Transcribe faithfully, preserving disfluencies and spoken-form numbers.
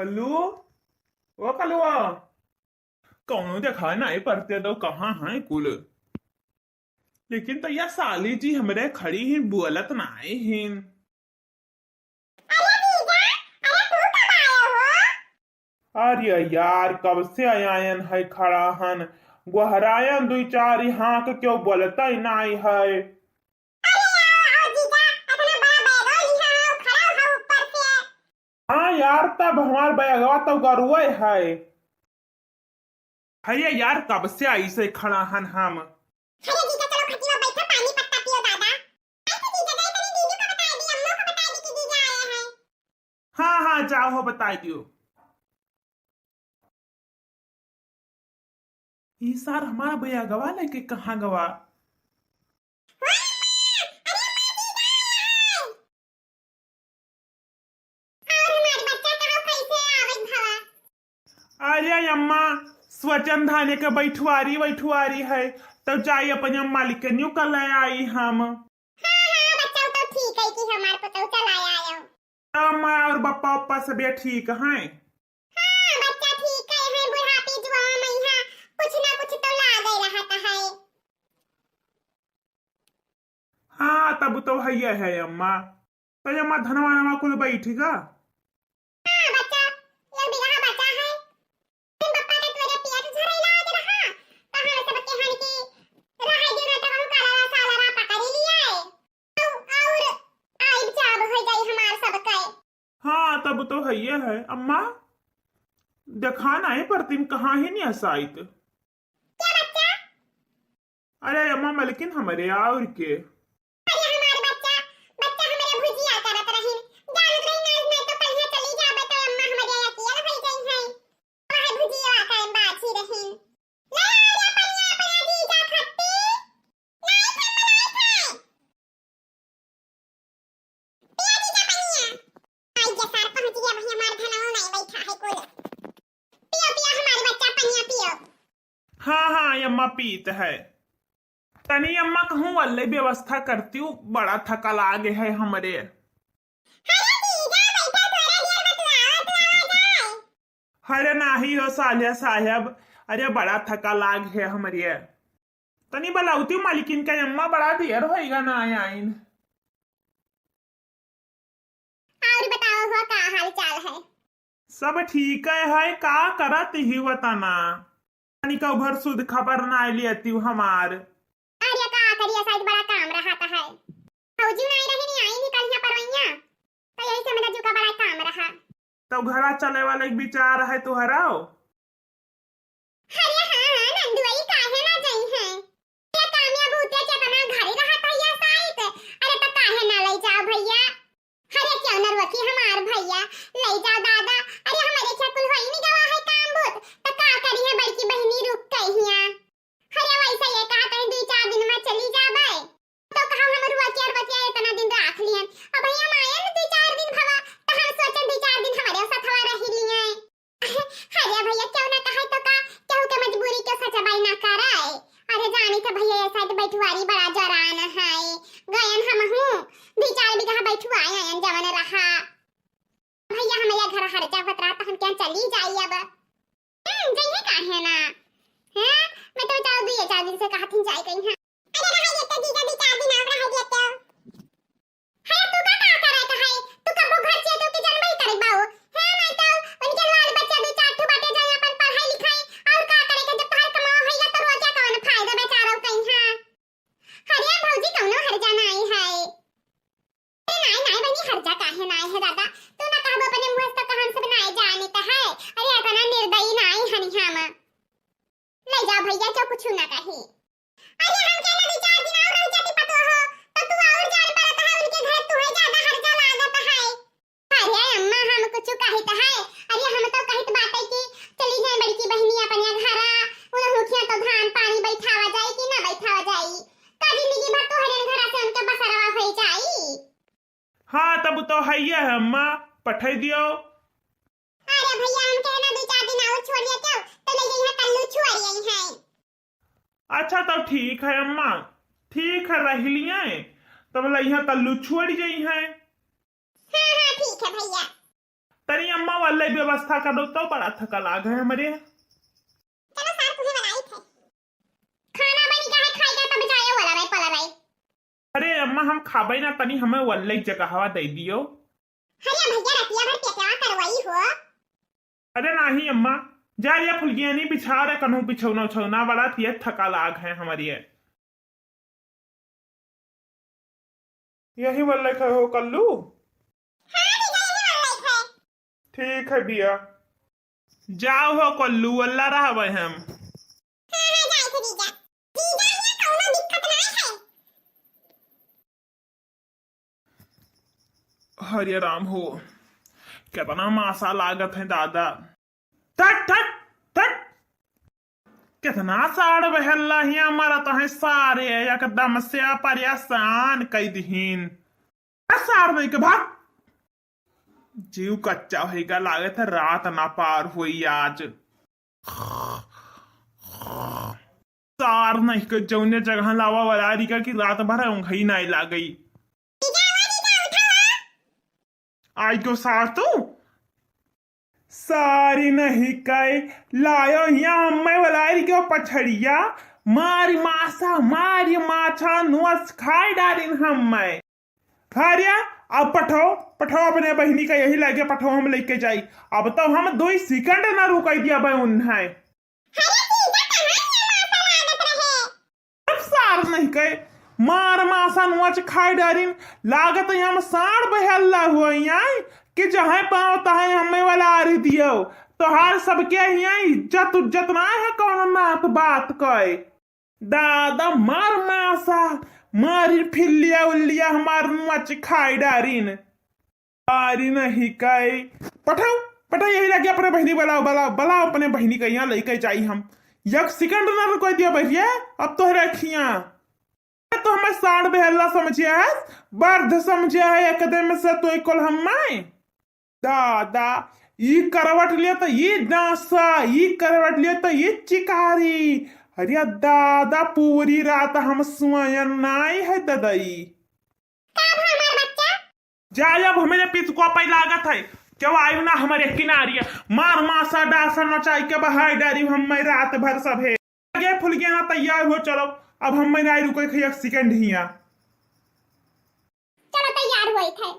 कल्लू, ओ कलुआ, कौनो देखाई नाई परते तो कहाँ हैं कुल? लेकिन तो या साली जी हमरे खड़ी ही, बोलत नाई ही। अरे जीजा, अरे तू कब आए हो? अरे यार, कब से आयन है खड़ा हन, गोहरायन दुई चार हाँक, क्यों बोलता ही नाई है। अरे आओ, आओ जीजा, इतना बड़ा बैग लिहा हो, खड़ा हो ऊपर से। हाँ यार, तब हमार बैगवा तो गरुए है। अरे यार, कब से आई से खड़ा हन हम। अरे जीजा, चलो खटिया बैठो, पानी पत्ता पियो दादा। ऐसे जीजा गए तनी दीदी को बता दी, अम्मा को बता दी कि जीजा आए हैं। हाँ, हाँ, जाओ हो, बता दियो। ई सार हमारा बैगवा लेके कहाँ गवा? और हमार बच्चा कहाँ कैसे आवत भवा? अरे अम्मा, स्वचन धाने के बैठुआरी, बैठुआरी है, तो जाई अपने मालिकनियों का ले आई हम। हाँ, हाँ, बच्चा तो ठीक है कि हमार पतौ चला आयो। तो अम्मा और बप्पा, पप्पा सब ये ठीक हैं? हाँ, बच्चा ठीक है, है बुढ़ापी जुआ में यहाँ कुछ ना कुछ तो लागे रहता है। हाँ, तब तो है, है अम्मा। तो अम्मा, धनवा नमा कुल बैठ गा? हाँ बच्चा, एक बीघा बचा है। फिर बप्पा के तोरे पेट झरैला आज रहा, तो हम सब कहन कि रहे दे ना, तो हम काला साला रा पकड़ी लिया है। और, और आइब जाब हो जाई हमार सबके। हाँ, तब तो हइये है। अम्मा, देखा नाई परतीन, कहाँ ही नहीं असाइत। क्या बच्चा? अरे अम्मा, मलकिन हमरे और के। अरे हमार बच्चा, बच्चा हमरे भुजिया करत रहिन। जानत रही ना, नहीं तो कहिया चली जाबे तो अम्मा हमरे अकेल हो जाई है। वह भुजिया करे बाछी रहिन। ले आ रे पनिया, पनिया जीजा खट्टी। नहीं खाए, नहीं खाए। पिया जीजा पनिया। आई के सार पहुँच गया भैया, हमार धनवा नहीं बैठा है कुल। पियो, पियो हमार बच्चा पनिया पियो। हाँ, हाँ, अम्मा पीत है। तनी अम्मा कहूँ वल्ले व्यवस्था करती हूँ, बड़ा थका लागे है हमरे। अरे जीजा, बैठा थोड़ा देर बतलावा, बतलावा जाए। अरे नाही हो सालिया साहेब, अरे बड़ा थका लाग है हमरे। तनी बलाउती मालिकिन के अम्मा, बड़ा देर होइगा ना आइन। और बताओ हो का हाल चाल है? सब ठीक है, है का करत ही वतना? तनिका भर सुध खबर ना लेती हमार। अरे का करिया, शायद बड़ा काम रहा था है। फौजी नहीं रही नहीं आई नहीं कल यहाँ परवैया, तो यही से मेरा जुका बड़ा काम रहा। तो घरा चले वाले के विचार है तुहरा? अरे हाँ, हाँ, नंदुआई काहे ना जई है? ये कामया भूतिया के अपना घर ही रहा था या साइत, अरे तो काहे ना ले जाओ भैया? अरे क्यों ना रोकी हमार भैया, ले जाओ दादा। अरे हमारे क्या कुल होई नहीं गवा है काम भूत, तो का करी है बड़की बहिनी रुक गई हिया। अरे वैसे ये कहा तनी दुई चार दिन में चली जाबे, तो कहा हम रुआ के और बतिया इतना दिन राख लियन। अब हम आयन दुई चार दिन भवा, तो हम सोचन दुई चार दिन हमारे साथ हवा रही लिए। अरे भैया, क्यों ना कहे तो का, केहू के मजबूरी के सचबाई ना कराए। अरे जानी तो भैया, ये साइड बैठुआरी बड़ा जरान है, गयन हम हूँ, दुई चार बीघा बैठुआ आयन जवन रहा। भैया, हमारे घर हर जा होत रहा, तो हम क्या चली जाई अब? हम्म, जइहे काहे ना? हैं? मैं तो जाओ दुई चार दिन से कहा थी जाए गई हैं। अरे रहा ये तो जीजा दुई चार दिन आप रह गए तो। है तू का का करे का है? तू कबो घर से तो के जन्म ही करे बाऊ। है मैं तो उनके लाल बच्चा दुई चार ठो बाटे जाए अपन पढ़ाई लिखाई और का करे के जब तोहर कमाओ होइगा तो रोजा कौन फायदा बेचारा कहीं है। अरे भौजी कौनो हर्जा नाई है। अरे नाई नाई बहनी हर्जा काहे नाई है दादा? तू ना कहबो अपने मुंह से तो कहन सब नाई जाने तो है। अरे इतना निर्दयी नाई हनी हम। ले जाओ भैया जो कुछ ना कही। अरे हम के ना दुई चार दिन और रह जाती पतो हो, तो तू और जान पड़त है उनके घर तू है ज्यादा हर्जा लागत है। अरे अम्मा हम कुछ कहित है, अरे हम तो कहित बात है कि चली जाए बड़की बहनी अपने घरा, उन हुखिया तो धान पानी बैठावा जाए कि ना बैठावा जाए, का जिंदगी भर तोहरे घरा से उनके बसरवा हो जाई। हाँ तब तो है ये है अम्मा, पठाई दियो। अरे भैया हम के ना दुई चार दिन और छोड़ दिया क्यों, तो ले जाइए कल्लू छोड़ यही है। अच्छा, तब ठीक है अम्मा, ठीक है, रह लिए, तब लइहा कल्लू छोड़ जइहे। हाँ, हाँ, ठीक है भैया। तनी अम्मा, वल्लई व्यवस्था कर दो तो, बड़ा थका लाग है हमरे। चलो सार, तुहे बनाई थे। खाना बनी का है, खाई का तब जाए वाला रहे, पला रहे। अरे अम्मा, हम खाबे ना, तनी हमें वल्लई जगहवा दे दियो। अरे भैया, रतिया भर पेटवा करवाई हो। अरे नाही अम्मा, जा या फुलगियानी बिछा रे, कनहू बिछौना उछौना, बड़ा तिया थका लाग है हमरी है। यही वल्लई खा हो कल्लू? हाँ जीजा, यही वल्लई खा। ठीक है बिया। जाओ हो कल्लू, अल्लाह रहबे हम। हाँ, हाँ, जाए थे जीजा। जीजा, यहाँ कौनो दिक्कत नहीं है। हरे राम हो, कितना मासा लागत है दादा। थट, थट, थट। कितना साड़ बहल्ला हिया मरत है सारे, एकदम से परेशान कई दिहीन। आ सार नहीं के भाग। जीव कच्चा होइगा, लागत है रात ना पार होई आज। सार नहीं के जौने जगह लावा वलारी का कि रात भर ऊँघई नाई लागई। आई तो सार तू। सारी नहीं कई लायो हिया हम्मे वलारी के पछड़िया, मारी मासा, मारी माछा, नोच खाई डारिन हम्मे। हरिया, अब पठाओ, पठाओ अपने बहिनी का यही लागे, पठाओ, हम लेके जाई। अब तो हम दुई सेकंड ना रुकाई दिया बे उन्हें। अरे जीजा, कहाँ ये मासा लागत रहे? अब सार नहीं कहे, मार मासा नोच खाई डारिन, लागत है हम साड़ बहल्ला हुआ यहाँ कि जहाँ पाओ तहाँ हमें वलारी दियो। तोहार सबके यहाँ इज्जत उज्जत ना है कौनो नात बात कहे। दादा मार मासा, मारी फिल्लिया उल्लिया हमार नोच खाई डारिन। अरे नहीं कई। पठाओ, पठाओ यही लागे अपने बहिनी, बुलाओ, बुलाओ, बुलाओ अपने बहिनी के यहाँ लेके जाई हम। एक सेकंड ना रुको दिया बहिया, अब तोहरे खिया। तो हमें साड़ बेहल्ला समझिया है, बर्द समझिया है एकदम से तो इकोल हम्मे। दादा, ई करवट लिया तो ई डांसा, ई करवट लिया तो ई चिकारी। अरे दादा, पूरी रात हम सोयन नाई है ददई। का भा हमार बच्चा? जा अब हमरे पितुआ पे लागत है, क्यों आयु ना हमरे किनारिया, मार मासा डासा नचाई के बहाई डारी हम मैं रात भर सभे। आगे फुल गया ना तैयार हो, चलो अब हम मैं नाई रुके खई एक सेकंड हिया। चलो तैयार हुई थे।